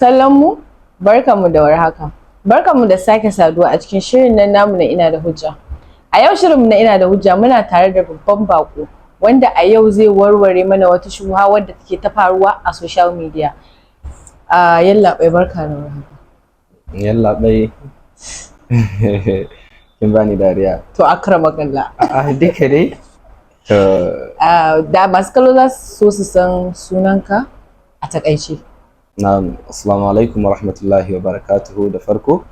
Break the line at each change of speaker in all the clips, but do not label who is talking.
Kallon mu, barkanmu da warhaka. Barkanmu da sake saduwa a cikin shirin nan namu na Ina da Hujja. A yau shirinmu na Ina da Hujja muna tare da babban bako wanda a yau zai warware mana wata shubuha wadda take ta faruwa a social media. Yallaɓai, barka da warhaka.
Yallaɓai, kin bani dariya.
To, akramakallah.
A'a, duka dai. To,
Da masu kallo za su so su san sunanka a takaice.
Na'am, assalamu alaikum wa rahmatullahi wa barakatuhu. Da farko,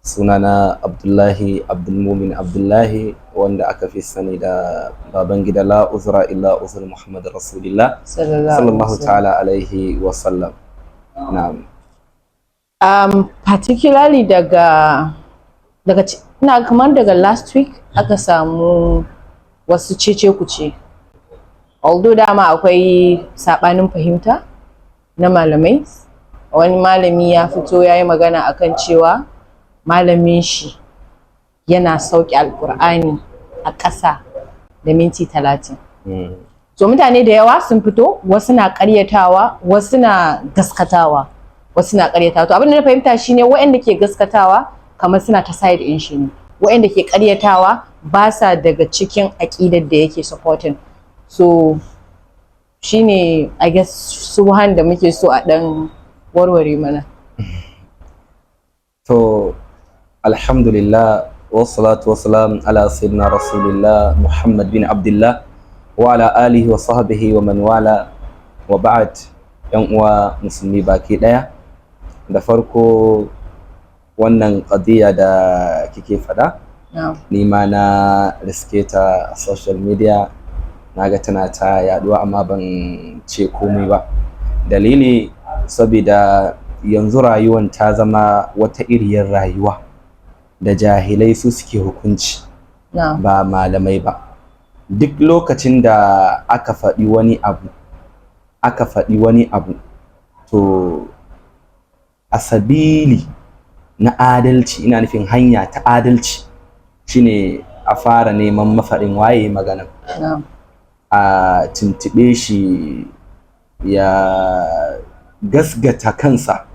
sunana Abdullahi Abdulmumin Abdullahi, wanda aka fi sani da Babangida La Uzra illa Uzur Muhammad Rasulillah
sallallahu
sallallahu ta'ala alaihi wa sallam. Na'am.
Particularly daga ina kamar daga last week aka samu wasu cece kuce. Although dama akwai sabanin fahimta na malamai, wani malami ya fito ya yi magana akan cewa malamin shi yana sauke Alkur'ani a ƙasa da minti 30. So mutane da yawa sun fito, wasu na ƙaryatawa, wasu na gaskatawa, wasu na ƙaryatawa. To, abin da na fahimta shine waɗanda ke gaskatawa kamar suna ta side ɗin shi ne, waɗanda ke ƙaryatawa ba sa daga cikin aƙidar da yake supporting. So shine, I guess, shubuhan da muke so a ɗan warware mana.
To, alhamdulillah, wassalatu wassalam ala sayyidina Rasulillah Muhammad bin Abdullah wa ala alihi wa sahbihi wa man wala, wa ba'd. Yan uwa musulmi baki daya, da farko wannan qadiya da kike fada, ni ma na riske ta a social media, naga tana ta yaduwa, amma ban ce komai ba. Dalili, saboda yanzu rayuwan ta zama wata iriyar rayuwa da jahilai su suke hukunci, ba malamai ba. Duk lokacin da aka faɗi wani abu, aka faɗi wani abu, to a sabili na adalci, ina nufin hanya ta adalci shine a fara neman mafaɗin, waye maganan, a tuntuɓe shi ya gasgata kansa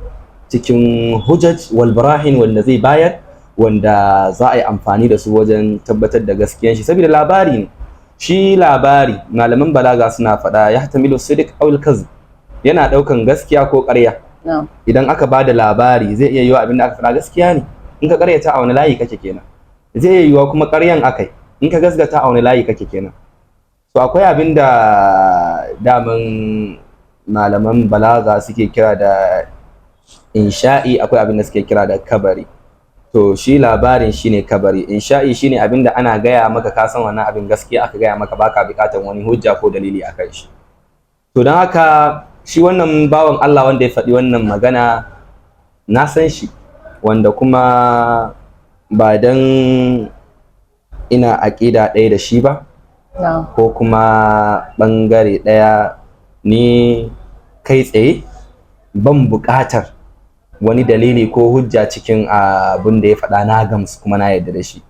cikin hujaj wal barahin wanda zai bayar, wanda za a yi amfani da su wajen tabbatar da gaskiyan shi. Saboda labari ne shi. Labari, malaman balaga suna faɗa, ya tamilu sidiq aw al yana ɗaukan gaskiya ko ƙarya. Idan aka ba da labari, zai iya yiwa abin da aka faɗa gaskiya ne. In ka ƙaryata, a wani layi kake kenan? Zai iya yiwa kuma ƙaryan akai. In ka gasgata, a wani layi kake kenan? So akwai abin da daman malaman balaga suke kira da insha'i, akwai abin da suke kira da kabari. To, shi labarin shine kabari, insha'i shine abin da ana gaya maka ka san wannan abin gaskiya aka gaya maka, baka buƙatar wani hujja ko dalili akan shi. To, don haka shi wannan bawan Allah wanda ya faɗi wannan magana, na san shi, wanda kuma ba dan ina aƙida ɗaya da shi ba ko kuma ɓangare ɗaya, ni kai tsaye ban buƙatar wani dalili ko hujja cikin abin da ya faɗa. Na gamsu kuma na yarda da shi.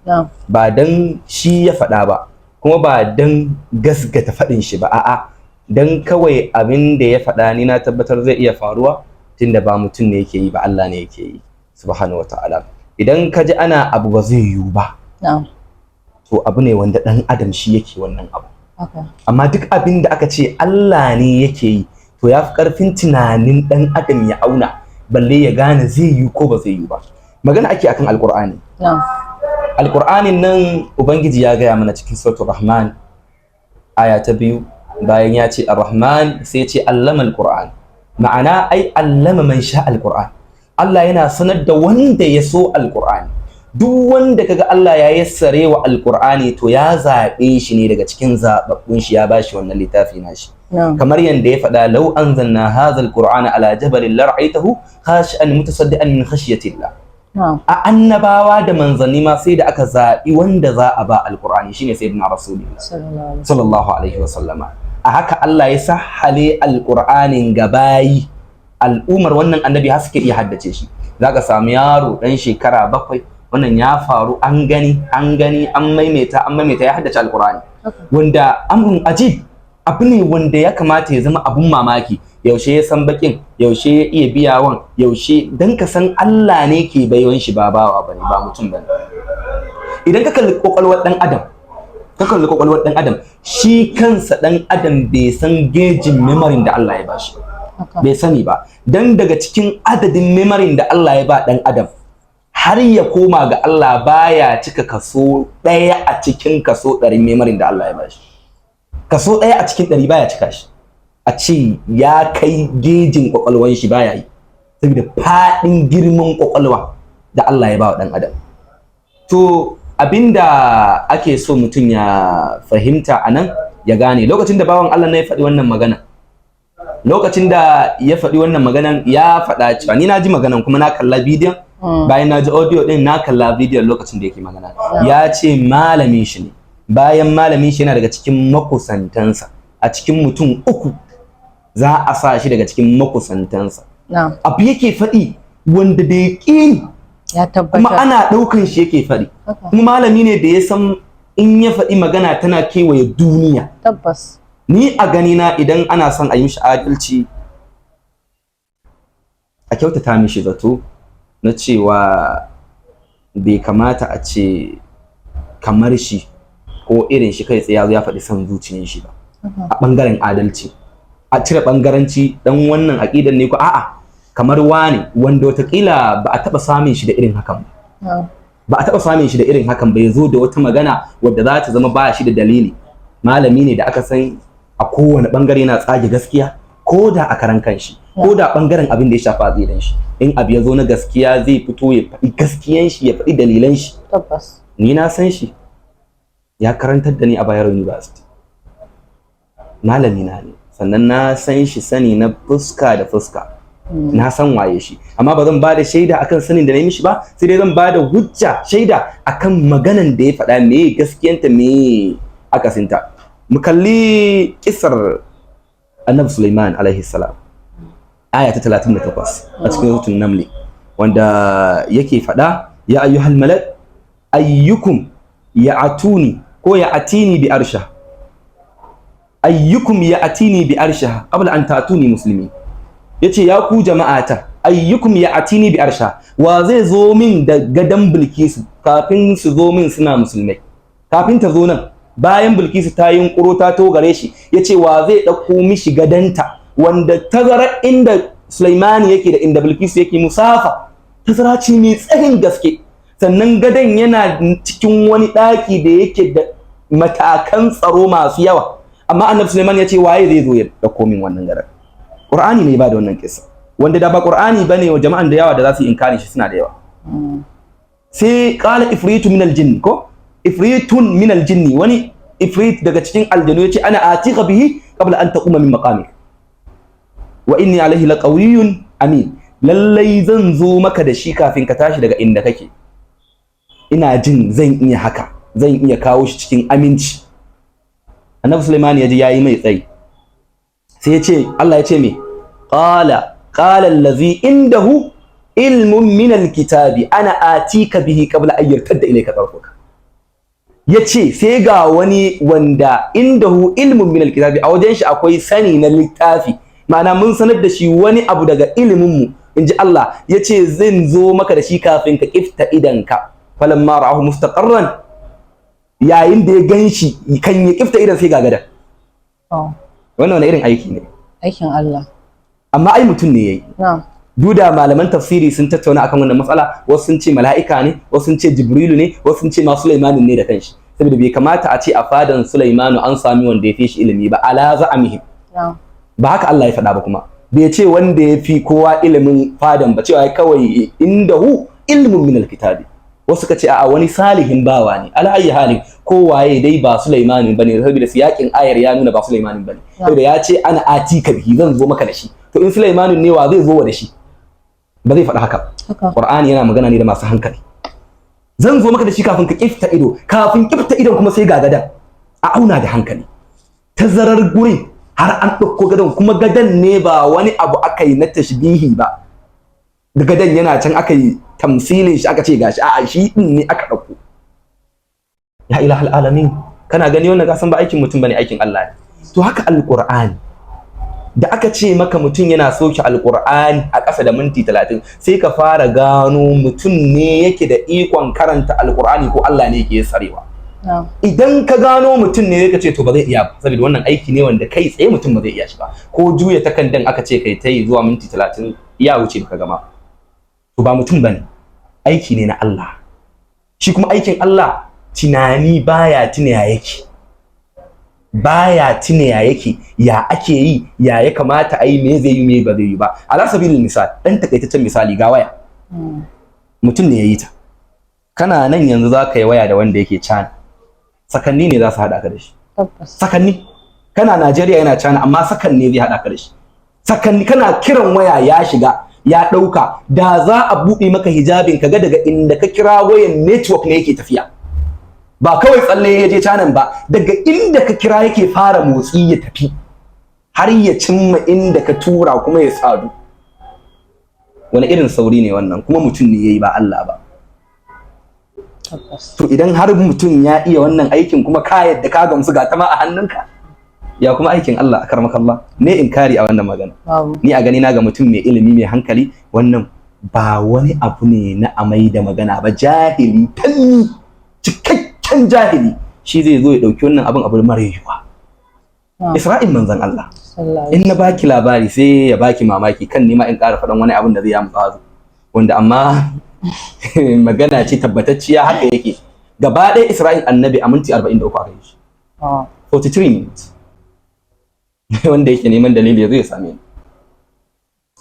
Ba dan shi ya faɗa ba, kuma ba dan gasgata faɗin shi ba, a'a, dan kawai abin da ya faɗa ni na tabbatar zai iya faruwa, tunda ba mutum ne yake yi ba, Allah ne yake yi subhanahu wataala. Idan ka ji ana abu ba zai yiwu ba, to abu ne wanda ɗan adam shi yake wannan abu. Amma duk abin da aka ce Allah ne yake yi, to ya fi ƙarfin tunanin ɗan adam ya auna, balle ya gane zai yi ko ba zai yi ba. Magana ake akan Alƙur'ani. Alƙur'anin nan, Ubangiji ya gaya mana cikin Suratul Rahman, aya ta 2, bayan ya ce Ar-Rahman, sai ya ce allama al-Qur'an, ma'ana ai allama man sha al-Qur'an. Allah yana sanar da wanda ya so Alƙur'ani. Duk wanda kaga Allah ya yassare wa Alƙur'ani, to ya zaɓe shi ne daga cikin zaɓaɓɓun shi, ya bashi wannan littafi nashi. Kamar yanda ya faɗa, law anzalna hadha alqur'ana ala jabalin la ra'aytahu khashi'an mutasaddian min khashyatillah. A annabawa da manzanni ma, sai da aka zaɓi wanda za a ba Alqur'ani, shine Sayyidina Rasulullah sallallahu alaihi wasallama. A haka Allah ya sahhale Alqur'anin ga bayi, al'umar wannan annabi, har suke iya haddace shi. Zaka samu yaro dan shekara 7, wannan ya faru, an gani, an gani, an maimaita, an maimaita, ya haddace Alqur'ani, wanda amrun ajib, abu ne wanda ya kamata ya zama abun mamaki. Yaushe ya san bakin? Yaushe ya iya biyawan? Yaushe? Dan ka san Allah ne ke baiwan shi, ba bawa bane, ba mutum bane. Idan ka kalli kwakwalwar dan adam, ka kalli kwakwalwar dan adam, shi kansa dan adam bai san gejin memory da Allah ya bashi. Bai sani ba. Dan daga cikin adadin memory da Allah ya ba dan adam, har ya koma ga Allah baya cika kaso 1 a cikin kaso 100 memory da Allah ya bashi. Kaso 1 a cikin 100 baya cika shi. A ce ya kai gejin kwakwalwan shi, baya yi, saboda faɗin girman kwakwalwa da Allah ya ba wa ɗan adam. To, abinda ake so mutum ya fahimta a nan, ya gane, lokacin da bawan Allah na ya faɗi wannan magana, lokacin da ya faɗi wannan maganan, ya faɗa cewa ni na ji maganan kuma na kalla bidiyon. Bayan na ji audio din, na kalla bidiyon lokacin da yake magana. Ya ce malamin shi ne. Bayan malamin shi, yana daga cikin makusantansa. A cikin mutum uku za a sa shi daga cikin makusantansa. Abu yake faɗi wanda da yaƙini
Ya
kuma
tabbatar.
ana ɗaukan shi yake faɗi. Kuma malami ne da ya san in ya faɗi magana tana kewaye duniya. Ni a ganina, idan ana son a yi mishi adalci, a kyautata mishi zato na cewa bai kamata a ce kamar shi ko irin shi kai tsaye ya zo ya faɗi son zuciyar shi ba. A ɓangaren adalci, a cire ɓangaranci, dan wannan aƙidan ne ko a'a, kamar wani wanda watakila ba a taɓa samun shi da irin hakan ba, ba a taɓa samun shi da irin hakan ba, ya zo da wata magana wadda za ta zama ba shi da dalili. Malami ne da aka san a kowane ɓangare yana tsage gaskiya, ko da a karan kanshi, ko da ɓangaren abin da ya shafa aƙidan shi, in abu ya zo na gaskiya zai fito ya faɗi gaskiyan shi, ya faɗi dalilan shi. Ni na san shi, ya karantar da ni a Bayero University, malami na ne. Sannan na san shi sani na fuska da fuska, na san waye shi, amma ba zan ba da shaida akan sanin da na yi mishi ba, sai dai zan ba da hujja, shaida akan maganan da ya faɗa, me gaskiyanta, me akasinta. Mu kalli kisar Annabi Sulaiman alaihi salam, aya ta 38 a cikin suratul Naml, wanda yake faɗa: "Ya ayyuhal malak ayyukum ya'tuni ko ya'tini bi arsha, ayyukum ya'tini bi arsha qabla an ta'tuni muslimin." Yace: "Ya ku jama'ata, ayyukum ya'tini bi arsha, wa zai zo min da gadan Bilkisu kafin su zo min suna musulmai?" Kafin ta zo nan, bayan Bilkisu ta yunkuro ta to gare shi, yace wa zai dauko mishi gadanta, wanda tazarar inda Sulaimani yake da inda Bilkisu yake musafa tazara ce mai tsayin gaske. Sannan gadon yana cikin wani ɗaki da yake da matakan tsaro masu yawa. Amma Annabi Sulaiman ya ce waye zai zo ya dauko min wannan gadon? Qur'ani ne ba da wannan kissa, wanda da ba Qur'ani bane wa jama'an da yawa da za su yi inkarin shi suna da yawa. Sai qala ifritu min aljinn, ko ifritun min aljinn, wani ifrit daga cikin aljanu yace: "Ana atika bihi qabla an taquma min maqamik wa inni alaihi laqawiyyun amin." Lallai zan zo maka da shi kafin ka tashi daga inda kake. Ina jin zan iya haka, zan iya kawo shi cikin aminci. Annabi Sulaiman ya ji yayi mai tsayi, sai ya ce, Allah ya ce me? Qala qala allazi indahu ilmun min alkitabi ana atika bihi qabla an yartadda ilayka tarfuka. Yace sai ga wani wanda indahu ilmun min alkitabi, a wajen shi akwai sani na littafi, ma'ana mun sanar da shi wani abu daga ilimin mu, inji Allah, yace zan zo maka da shi kafin ka kifta idanka. Falamma ra'ahu mustaqarran, yayin da ya ganshi, kan ya kifta idan sai ga gadan. Wannan wani irin aiki ne?
Aikin Allah.
Amma ai mutum ne yayi. Duk da malaman tafsiri sun tattauna akan wannan matsala, wasu sun ce mala'ika ne, wasu sun ce Jibrilu ne, wasu sun ce ma Sulaimanin ne da kanshi, saboda bai kamata a ce a fadan Sulaimanu an sami wanda ya fi shi ilimi ba, ala za'amihim. Ba haka Allah ya faɗa ba, kuma bai ce wanda ya fi kowa ilimin fadan ba, cewa kawai indahu ilmun min alkitabi. Wasu ka ce a'a, wani salihin bawa ne. Ala ayyi halin, ko waye dai, ba Sulaimanin bane, saboda siyakin ayar ya nuna ba Sulaimanin bane, saboda ya ce ana atika bihi, zan zo maka da shi. To, in Sulaimanin ne, wa zai zo wa da shi? Ba zai faɗi haka. Qur'ani yana magana ne da masu hankali. Zan zo maka da shi kafin ka kifta ido, kafin kifta idon kuma sai ga gadan. A auna da hankali tazarar gurin har an ɗauko gadon, kuma gadon ne, ba wani abu aka yi na tashbihi ba da gadon yana can aka yi tamsilin shi aka ce gashi, a'a, shi din ne aka ɗauko. Ya ilahal alamin, kana gani wannan kasan ba aikin mutum bane, aikin Allah ne. To, haka Alqur'ani. Da aka ce maka mutum yana soke Alkur'ani a ƙasa da minti 30, sai ka fara gano mutum ne yake da ikon karanta Alkur'ani ko Allah ne yake tsarewa. Idan ka gano mutum ne, ka ce to ba zai iya ba, saboda wannan aiki ne wanda kai tsaye mutum ba zai iya shi ba. Ko juya takandan aka ce kai ta yi zuwa minti 30, ya wuce baka gama, to ba mutum bane, aiki ne na Allah. Shi kuma aikin Allah, tunani baya tuna ya yake, baya tuna ya yake, ya ake yi, ya ya kamata a yi, me zai yi, me ba zai yi ba. Ala sabilil misal, dan takaitaccen misali, ga waya, mutum ne ya yi ta. Kana nan yanzu za ka yi waya da wanda yake China, sakanni ne za su haɗa ka da shi. Sakanni. Kana Najeriya, yana China, amma sakanni zai haɗa ka da shi, sakanni. Kana kiran waya ya shiga, ya ɗauka. Da za a buɗe maka hijabin ka ga daga inda ka kira wayan, network ne yake tafiya, ba kawai tsalle ya je China ba, daga inda ka kira yake fara motsi ya tafi har ya cimma inda ka tura kuma ya sadu. Wani irin sauri ne wannan? Kuma mutum ne yayi, ba Allah ba. To idan har mutum ya iya wannan aikin, kuma ka yadda ka gamsu, ga ta ma a hannunka, ya kuma aikin Allah? Akarmakallah, ne inkari a wannan magana? Ni a gani na, ga mutum mai ilimi mai hankali, wannan ba wani abu ne na amai da magana ba. Jahili talli, cikakken jahili, shi zai zo ya dauki wannan abin abu mara yiwuwa. Isra'il manzon Allah, in na baki labari sai ya baki mamaki, kan nima in ƙara faɗan wani abin da zai ya mutsa wanda, amma magana ce tabbatacciya, haka yake. Gaba ɗaya Isra'il annabi a minti 43 aka yi shi, 43 minutes. Wanda yake neman dalili ya zo ya same ni.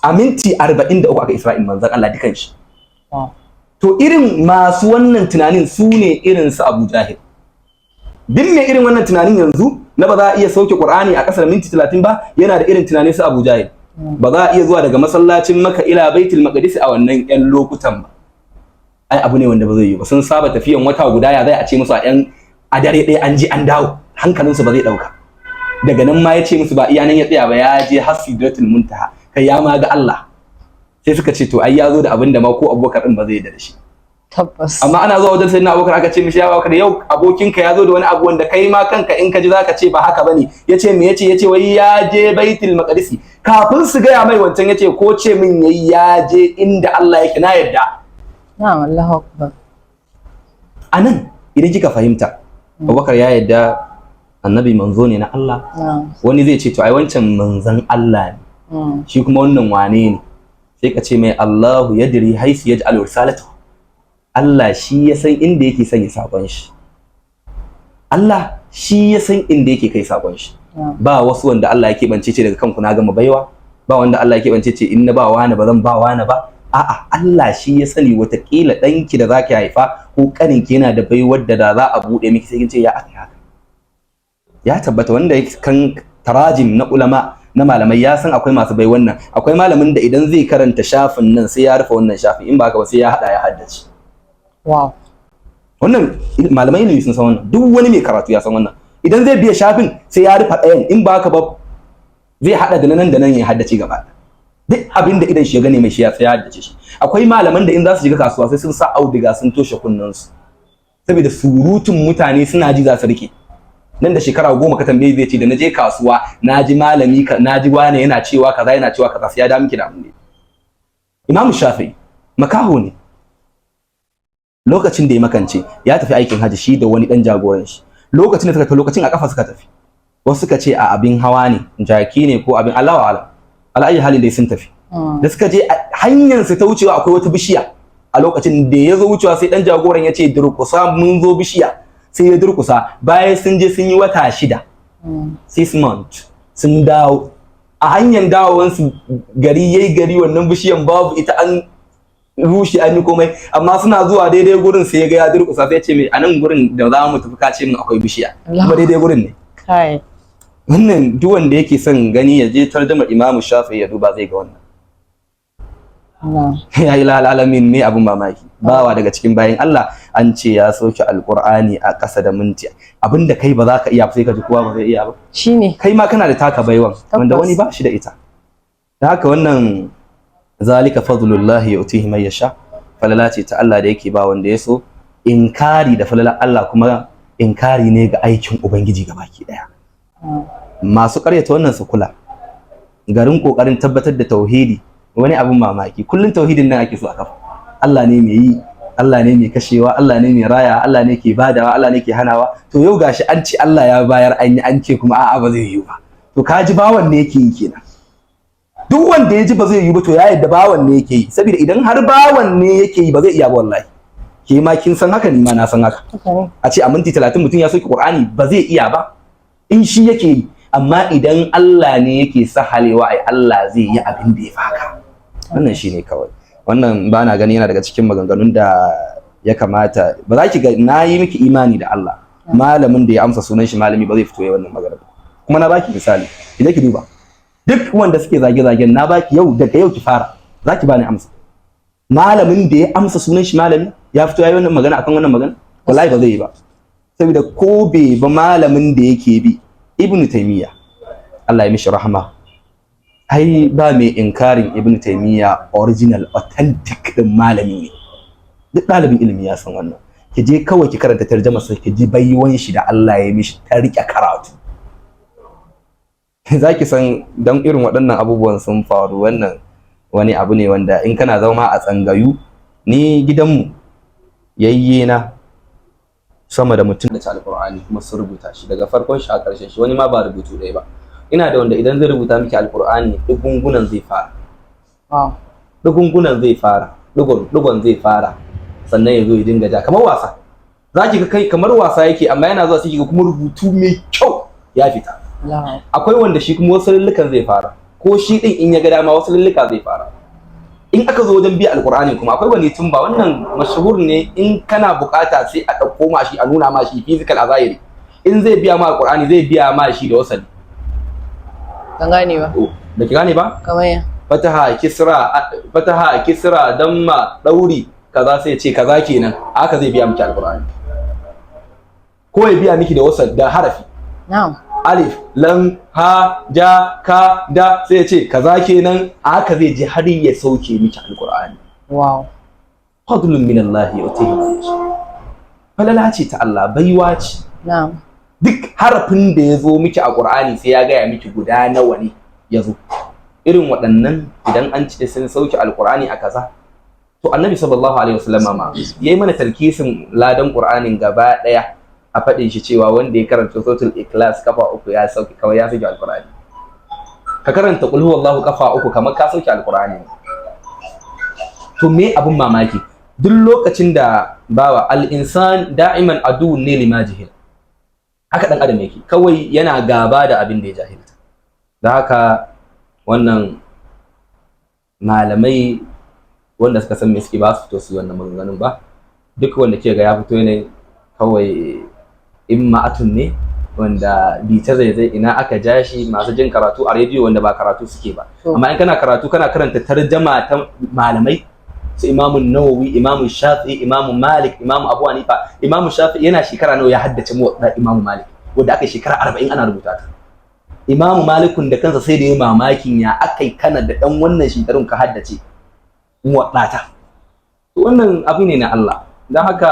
A minti 43 aka Isra'il manzon Allah dukan shi. To irin masu wannan tunanin su ne irin su Abu Jahil. Duk mai irin wannan tunanin yanzu na ba za a iya sauke Qur'ani a kasar minti 30 ba, yana da irin tunanin su Abu Jahil. Ba za a iya zuwa daga masallacin Makka ila Baitul Maqdis a wannan yan lokutan ba, ai abu ne wanda ba zai yi ba. Sun saba tafiyan wata guda, ya zai a ce musu a yan a dare ɗaya an je an dawo? Hankalinsu ba zai ɗauka. Daga nan ma ya ce musu ba iya nan ya tsaya ba, ya je har Sidratul Muntaha, kai ya ma ga Allah. Sai suka ce to ai ya zo da abin da ma ko Abubakar din ba zai yarda da shi. Amma ana zuwa wajen Sayyidina Abubakar, aka ce mishi, ya Abubakar, yau abokinka ya zo da wani abu wanda kai ma kanka in ka ji zaka ce ba haka bane. Yace me yace? Yace wai ya je Baitul Maqdisi. Kafin su gaya mai wancan, yace ko ce min yayi ya je inda Allah yake, na yarda.
Na'am, Allahu akbar.
Anan idan kika fahimta, Abubakar ya yarda annabi manzo ne na Allah. Wani zai ce to ai wancan manzon Allah ne, shi kuma wannan wane ne? Sai ka ce mai Allahu yadri haisu yaj'alu risalatahu. Allah shi ya san inda yake sanya sakon shi. Allah shi ya san inda yake kai sakon shi. Ba wasu wanda Allah ya keɓance ce daga kanku na gama baiwa, ba wanda Allah ya keɓance ce in na ba wani ba zan ba wani ba. A'a, Allah shi ya sani. Watakila ɗanki da zaki haifa ko ƙaninki yana da baiwar da da za a buɗe miki sai kin ce ya aka haka. Ya tabbata, wanda ya kan tarajim na ulama, na malamai, ya san akwai masu bai wannan. Akwai malamin da idan zai karanta shafin nan sai ya rufe wannan shafin, in ba haka ba sai ya hada ya haddace. Wannan malamai ilimi sun san wannan, duk wani mai karatu ya san wannan. Idan zai biya shafin sai ya rufe ɗayan, in ba haka ba zai hada da nan da nan ya haddace gaba. Duk abin da idan shi ya gane mai shi ya tsaya haddace shi. Akwai malaman da in za su shiga kasuwa sai sun sa auduga sun toshe kunnensu, saboda surutun mutane suna ji za su rike. Nan da shekara 10 ka tambaye, zai ce da na je kasuwa na ji malami ka, na ji wane yana cewa kaza, yana cewa kaza, sai ya da miki da abin ne. Imam Shafi'i makaho ne. Lokacin da ya makance, ya tafi aikin haji shi da wani dan jagoran shi. Lokacin da suka tafi, lokacin a kafa suka tafi, wasu suka ce a abin hawa ne, jaki ne ko abin, Allahu alam. Ala ayi halin dai sun tafi. Da suka je, hanyar su ta wucewa akwai wata bishiya. A lokacin da ya zo wucewa, sai dan jagoran ya ce, "Durkusa, mun zo bishiya." Sai ya durkusa. Bayan sun je sun yi wata 6, 6 months, sun dawo. A hanyar dawowansu, gari yayi gari, wannan bishiyan babu ita, an rushe, an yi komai. Amma suna zuwa daidai gurin sai ya ga ya durkusa. Sai ya ce mai, "A nan gurin da za mu tafi ka ce min akwai bishiya, kuma daidai gurin ne."
Kai.
Wannan duk wanda yake son gani ya je tarjumar Imamu Shafi'i ya duba, zai ga wannan. Ya ila alamin ne, abun mamaki, bawa daga cikin bayan Allah an ce ya soke Alqur'ani a ƙasa da minti, abinda kai ba za ka iya, sai ka ji kowa ba zai iya ba.
Shine.
Kai ma kana da taka baiwan wanda wani ba shi da ita. Da haka wannan zalika fadlullahi yu'tihi man yasha, falala ce ta Allah da yake ba wanda ya so. Inkari da falala Allah kuma inkari ne ga aikin Ubangiji gabaki daya. Masu ƙaryata wannan su kula. Garin kokarin tabbatar da tauhidi, wani abin mamaki, kullun tauhidin nan ake so a kafa. Allah ne mai yi, Allah ne mai kashewa, Allah ne mai raya, Allah ne ke badawa, Allah ne ke hanawa. To yau gashi an ce Allah ya bayar, an yi, an ce kuma a'a, ba zai yi ba. To ka ji bawan ne yake yi kenan. Duk wanda ya ji ba zai yi ba, to ya yadda bawan ne yake yi, saboda idan har bawan ne yake yi, ba zai iya ba. Wallahi ke ma kin san haka, ni ma na san haka. A ce a minti 30 mutum ya sauke Qur'ani, ba zai iya ba in shi yake yi. Amma idan Allah ne yake sahalewa, ai Allah zai yi abin da ya fi haka. Wannan shine kawai. Wannan ba na gani yana daga cikin maganganun da ya kamata. Ba za ki ga na yi miki imani da Allah, malamin da ya amsa sunan shi malami ba zai fito ya wannan magana ba. Kuma na baki misali, idan ki duba duk wanda suke zage-zagen, na baki yau, daga yau ki fara, za ki bani amsa. Malamin da ya amsa sunan shi malami ya fito ya yi wannan magana akan wannan magana, wallahi ba zai yi ba. Saboda ko bai ba, malamin da yake bi, Ibnu Taymiya, Allah ya mishi rahama, ai ba mai inkarin Ibnu Taymiya original authentic din malami ne. Duk ɗalibin ilimi ya san wannan. Ki je kawai ki karanta tarjama sa, ki ji baiwan shi da Allah ya mishi ta rike karatu, za ki san dan irin waɗannan abubuwan sun faru. Wannan wani abu ne wanda in kana zama a tsangayu, ni gidanmu yayye na sama da mutum da Alƙur'ani, kuma sun rubuta shi daga farkon shi a ƙarshen shi, wani ma ba rubutu ɗaya ba. Ina da wanda idan zai rubuta miki Alƙur'ani, ɗigungunan zai fara, ɗigungunan zai fara, ɗigon ɗigon zai fara, sannan ya zo ya dinga ja kamar wasa. Za ki ga kai kamar wasa yake, amma yana zuwa sai ki ga kuma rubutu mai kyau ya fita. Akwai wanda shi kuma wasu lullukan zai fara, ko shi din in ya ga dama wasu lulluka zai fara. In aka zo wajen biya Alkur'ani kuma, akwai wani tun ba wannan mashahur ne, in kana bukata sai a ɗauko ma shi, a nuna ma shi physical, a zahiri. In zai biya ma Alkur'ani, zai biya ma shi da wasali.
Ban gane ba.
Da ki gane ba?
Kamar ya?
Fataha, kisra, fataha, kisra, damma, dauri, kaza, sai ce kaza kenan. Haka zai biya miki Alkur'ani, ko ya biya miki da wasal, da harafi. Alif, lam, ha, ja, ka, da, sai ya ce kaza kenan. Haka zai ji har ya sauke miki Alkur'ani. Fadlun min Allah yu'tihi man yasha. Falala ce ta Allah, baiwa ce. Duk harafin da ya zo miki a Qur'ani, sai ya gaya miki guda nawa ne ya zo. Irin waɗannan idan an ce sun sauke Alkur'ani a kaza, to Annabi sallallahu alaihi wasallam ma yayi mana tarkisin ladan Qur'anin gaba ɗaya a faɗin shi cewa wanda ya karanta Suratul Ikhlas kafa uku, ya sauke, kawai ya sauke Alkur'ani. Ka karanta Qul huwallahu kafa uku, kamar ka sauke Alkur'ani. To me abun mamaki? Duk lokacin da bawa, al-insan da'iman aduwwun ne lima jahil, haka dan adam yake, kawai yana gaba da abin da ya jahilta. Da haka wannan malamai wanda suka san me suke ba su fito su yi wannan maganganun ba. Duk wanda ke ga ya fito ne, kawai in ma'atun ne wanda bi ta zai zai ina aka ja shi, masu jin karatu a rediyo wanda ba karatu suke ba. Amma in kana karatu, kana karanta tarjama ta malamai su Imamu Nawawi, Imamu Shafi'i, Imamu Malik, Imamu Abu Hanifa. Imamu Shafi'i yana shekara nawa ya haddace Muwatta Imamu Malik, wanda aka yi shekara 40 ana rubuta ta? Imamu Malikun da kansa sai da ya mamakin ya akai kana da dan wannan shekarun ka haddace Muwatta ta. To wannan abu ne na Allah. Don haka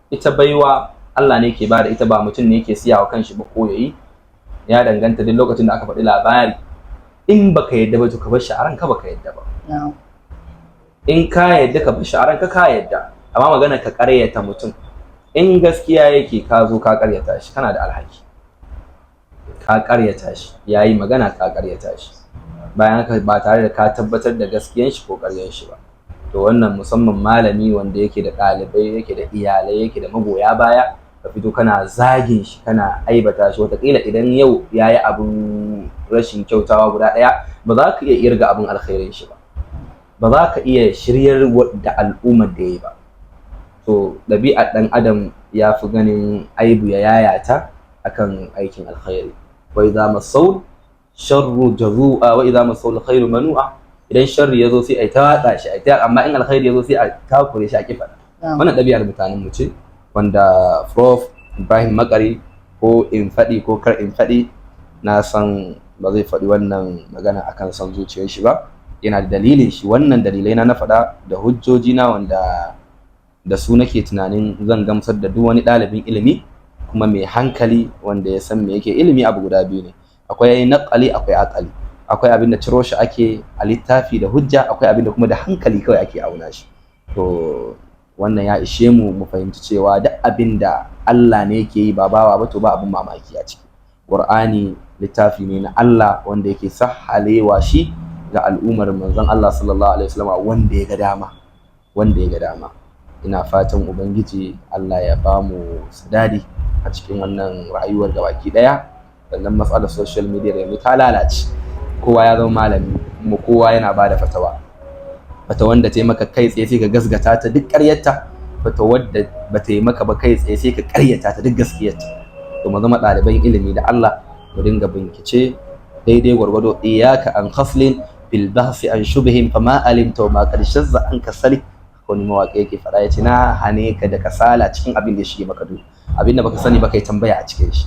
ita baiwa Allah ne ke bada ita, ba mutum ne yake siya wa kanshi ba ko yayi. Ya danganta. Duk lokacin da aka faɗi labari, in baka yadda ba, to ka bar shi a ranka baka yadda ba. In ka yadda, ka bar shi a ranka ka yadda. Amma magana ka ƙaryata mutum, in gaskiya yake, ka zo ka ƙaryata shi, kana da alhaki. Ka ƙaryata shi, yayi magana ka ƙaryata shi, bayan haka ba tare da ka tabbatar da gaskiyan shi ko ƙaryan shi ba. To wannan musamman malami wanda yake da ɗalibai, yake da iyalai, yake da magoya baya, ka fito kana zagin shi, kana aibata shi, wataƙila idan yau ya yi abin rashin kyautawa guda ɗaya, ba za ka iya irga abin alkhairin shi ba, ba za ka iya shiryar da al'ummar da ya yi ba. To ɗabi'ar ɗan adam ya fi ganin aibu ya yayata akan aikin alkhairi. Wa idza massahu sharru jazu'a wa idza massahu alkhairu manu'a. Idan sharri ya zo, sai a ta watsa shi, a ta, amma in alkhairi ya zo, sai a takure shi, a kifa. Wannan ɗabi'ar mutanen mu ce, wanda Prof Ibrahim Makari, ko in faɗi ko kar in faɗi, na san ba zai faɗi wannan magana akan son zuciyar shi ba. Yana da dalilin shi. Wannan dalilai na faɗa da hujjoji na, wanda da su nake tunanin zan gamsar da duk wani ɗalibin ilimi kuma mai hankali wanda ya san me yake. Ilimi abu guda biyu ne: akwai naƙali, akwai aƙali. Akwai abin da ciro shi ake a littafi da hujja, akwai abin da kuma da hankali kawai ake auna shi. To wannan ya ishe mu mu fahimci cewa duk abin da Allah ne yake yi ba bawa ba, to ba abin mamaki a ciki. Qur'ani littafi ne na Allah wanda yake sahhalewa shi ga al'ummar manzon Allah sallallahu alaihi wasallam wanda ya ga dama, wanda ya ga dama. Ina fatan Ubangiji Allah ya ba mu sadadi a cikin wannan rayuwar gabaki daya. Sannan matsalar social media yanzu ta lalace, kowa ya zama malami kuma kowa yana ba da fatawa. Fatawar da ta yi maka kai tsaye sai ka gasgata ta duk ƙaryarta, fatawar da ba ta yi maka ba kai tsaye sai ka ƙaryata ta duk gaskiyarta. To mu zama ɗaliban ilimi da Allah, mu dinga bincike daidai gwargwado. Iyaka an khaslin bil bahsi an shubhin fama alimta wa ma qad shazza an kasali. Wani mawaƙi yake faɗa, ya ce na hane ka da kasala cikin abin da ya shige maka duhu, abin da baka sani ba kai tambaya a cikin shi.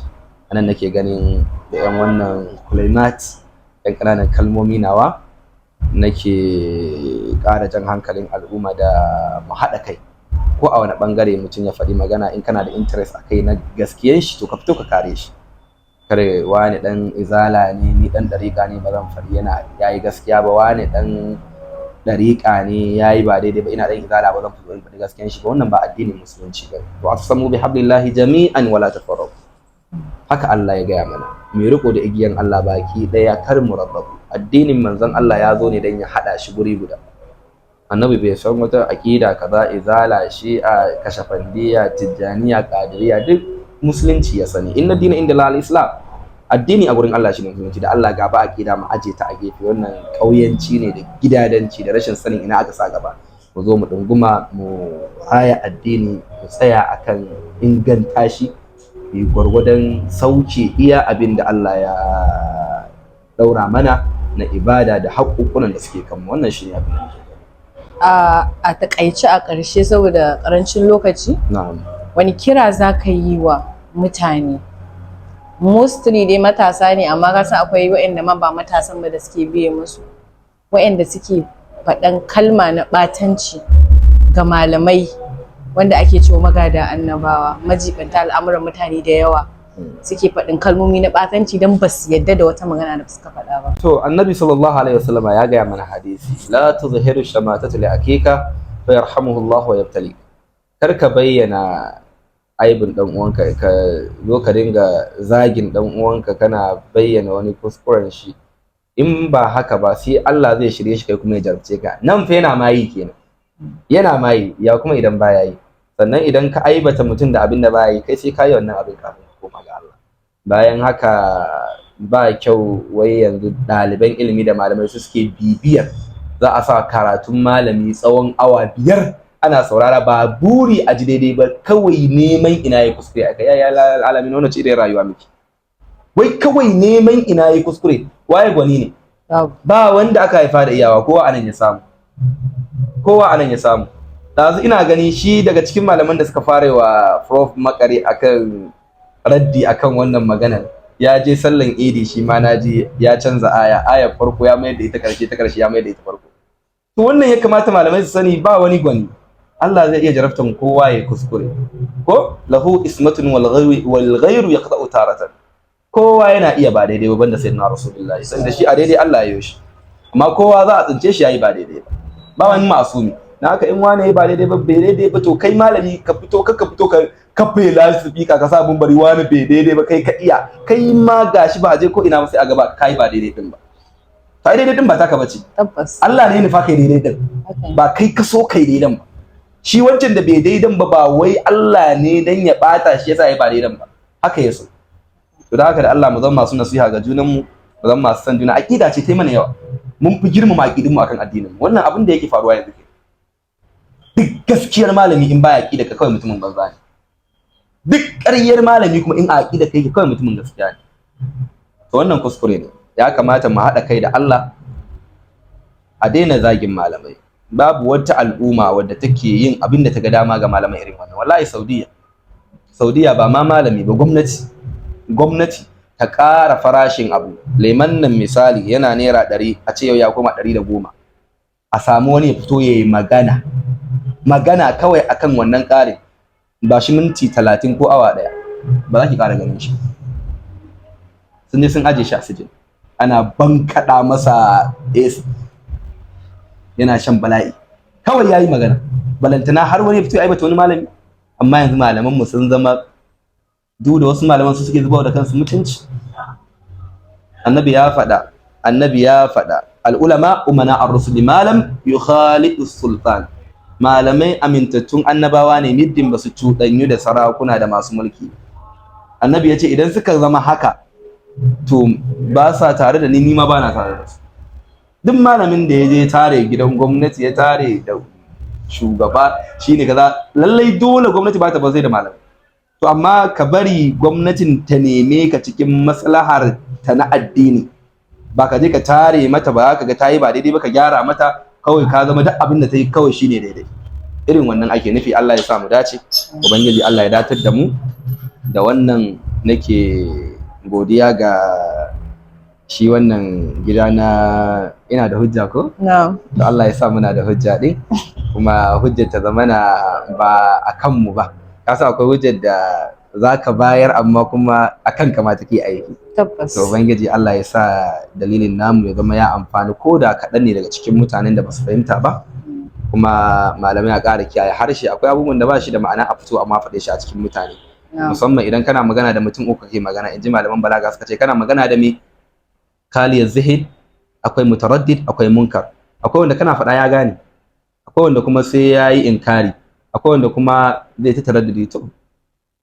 Anan nake ganin da yan wannan kulaimat, yan ƙananan kalmomi nawa, nake ƙara jan hankalin al'umma da mu haɗa kai. Ko a wani ɓangare mutum ya faɗi magana, in kana da interest a kai na gaskiyan shi, to ka fito ka kare shi. Kare wani ɗan izala ne, ni ɗan ɗariƙa ne, ba zan faɗi yana yayi gaskiya ba. Wani ɗan ɗariƙa ne, yayi ba daidai ba, ina ɗan izala, ba zan fito in faɗi gaskiyan shi ba. Wannan ba addinin Musulunci ba. Wa atasamu bi hablillahi jami'an wala tafarraqu, haka Allah ya gaya mana. Mu riko da igiyan Allah baki ɗaya, kar mu rarrabu. Addinin manzon Allah ya zo ne don ya haɗa shi guri guda. Annabi bai san wata aƙida kaza, izala, Shi'a, Kashafandiya, Tijjaniya, Qadiriyya, duk Musulunci ya sani. Inna dina inda Allah Islam, addini a gurin Allah shine Musulunci. Da Allah gaba aƙida mu aje ta a gefe, wannan ƙauyanci ne da gidadanci da rashin sanin ina aka sa gaba. Mu zo mu ɗunguma mu raya addini, mu tsaya akan inganta shi, yi gwargwadon sauke iya abin da Allah ya daura mana na ibada da haƙuƙunan da suke kanmu. Wannan shi ne abin da nake.
A takaice, a ƙarshe, saboda ƙarancin lokaci,
na'am,
wani kira za ka yi wa mutane, mostly dai matasa ne, amma ka san akwai waɗanda ma ba matasan ba da suke biye musu, waɗanda suke faɗan kalma na ɓatanci ga malamai wanda ake cewa magada annabawa, majibanta al'amuran mutane da yawa, suke faɗin kalmomi na ɓatanci don ba su yadda da wata magana da suka faɗa ba?
To Annabi sallallahu alaihi wasallama ya gaya mana hadisi: la tuzhiru shamatata li akika fa yarhamuhu Allah wa yabtalik. Kar ka bayyana aibin dan uwanka, ka zo ka dinga zagin dan uwanka, kana bayyana wani kuskuren shi. In ba haka ba, sai Allah zai shirye shi, kai kuma ya jarabce ka. Nan fa yana mayi kenan, yana mayi ya kuma idan baya yi. Sannan idan ka aibata mutum da abin da baya yi, kai sai ka yi wannan abin kafin ka koma ga Allah. Bayan haka, ba kyau wai yanzu ɗaliban ilimi da malamai su suke bibiyar, za a sa karatun malami tsawon awa 5 ana saurara, ba buri a ji daidai ba, kawai neman ina ya kuskure aka ya alamin. Wannan ce irin rayuwa miki, wai kawai neman ina ya kuskure. Waye gwani ne? Ba wanda aka haifa da iyawa, kowa anan ya samu, kowa anan ya samu. Ɗazu ina gani shi daga cikin malaman da suka fara wa Prof Makare akan raddi akan wannan maganar, ya je sallan Idi, shi ma naji ya canza aya, ayar farko ya mayar da ita karshe, ta karshe ya mayar da ita farko. To wannan ya kamata malamai su sani, ba wani gwani. Allah zai iya jarabtan kowa ya kuskure, ko lahu ismatun wal ghayru wal ghayru yaqta'u taratan. Kowa yana iya ba daidai ba, banda Sayyidina Rasulullahi, sai da shi a daidai Allah ya yi shi, amma kowa za a tsince shi yayi ba daidai ba. Ba wani masumi. Na haka in wani ba daidai ba, bai daidai ba, to kai malami ka fito, ka fito ka kafe lasifika, ka sa bari wani bai daidai ba, kai ka iya, kai ma gashi ba a je ko ina ba, sai a gaba kai ba daidai din ba. Ta daidai din ba taka bace.
Tabbas.
Allah ne ya nufa kai daidai din, ba kai ka so kai daidan ba. Shi wancan da bai daidan ba, ba wai Allah ne dan ya bata shi yasa ya ba daidan ba, haka ya so. To da haka, da Allah mu zama masu nasiha ga junan mu, mu zama masu san juna. Aqida ce ta mana yawa, mun fi girmama aqidin mu akan addinin mu. Wannan abin da yake faruwa yanzu ke, duk gaskiyar malami in baya aqida ka, kawai mutumin banza ne. Duk ƙaryar malami kuma in a aqida kai, kawai mutumin gaskiya ne. To wannan kuskure ne. Ya kamata mu haɗa kai da Allah, a daina zagin malamai. Babu wata al'umma wadda take yin abin da ta ga dama ga malamai irin wannan. Wallahi Saudiya, Saudiya ba ma malami ba, gwamnati, gwamnati ta ƙara farashin abu, leman nan misali yana ₦100, a ce yau ya koma 110, a samu wani ya fito ya yi magana, magana kawai akan wannan ƙarin, ba shi minti 30 ko awa 1, ba za ki ƙara ganin shi. Sun je sun aje shi a sijin. Ana bankaɗa masa AC, yana shan bala'i, kawai yayi magana. Balantana har wani ya fito ya aibata wani malami. Amma yanzu malaman mu sun zama, duk da wasu malaman su suke zubawa da kansu mutunci. Annabi ya faɗa, annabi ya faɗa, العلماء أمناء الرسل ما لم يخالطوا السلطان. Malamai amintattun annabawa ne middin ba su cuɗanyu da sarakuna da masu mulki. Annabi ya ce idan suka zama haka, to ba sa tare da ni, ni ma ba na tare da su. Duk malamin da ya je tare gidan gwamnati, ya tare da shugaba, shine kaza. Lallai dole gwamnati ba ta ba sai da malamai. To amma ka bari gwamnatin ta neme ka cikin maslahar ta na addini, ba ka je ka tare mata ba, ka ga ta yi ba daidai ba ka gyara mata, kawai ka zama duk abin da ta yi kawai shine daidai. Irin wannan ake nufi. Allah ya sa mu dace, ubangiji Allah ya datar da mu. Da wannan nake godiya ga shi wannan gida na Ina da Hujja, ko?
Na'am.
To Allah ya sa muna da hujja din, kuma hujjar ta zamana ba a kanmu ba. Ka san akwai hujjar da za ka bayar amma kuma a kanka ma take aiki.
Tabbas.
To ubangiji Allah ya sa dalilin namu ya zama ya amfani ko da kaɗan ne daga cikin mutanen da ba su fahimta ba. Kuma malamai a ƙara kiyaye harshe. Akwai abubuwan da ba shi da ma'ana a fito amma faɗe shi a cikin mutane, musamman idan kana magana da mutum uku kake magana. In ji malaman balaga, suka ce kana magana da me kaliyar zihin, akwai mutaraddid, akwai munkar. Akwai wanda kana faɗa ya gane, akwai wanda kuma sai ya yi inkari, akwai wanda kuma zai ta taraddudi, to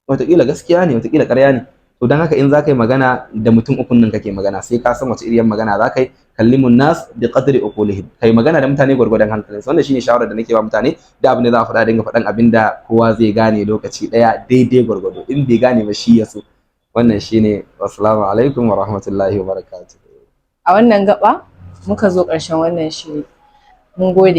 wataƙila gaskiya ne, wataƙila ƙarya ne. To don haka in za ka yi magana da mutum ukun nan kake magana, sai ka san wace iriyar magana za ka yi. كلموا الناس بقدر عقولهم, kai magana da mutane gwargwadon hankalinsu. Wannan shine shawarar da nake ba mutane. Da abin da za a faɗa, dinga faɗan abin da kowa zai gane lokaci ɗaya, daidai gwargwado. In bai gane ba, shi ya so. Wannan shine. Wassalamu alaikum wa rahmatullahi wa barakatuh.
A wannan gaba muka zo ƙarshen wannan shiri. Mun gode.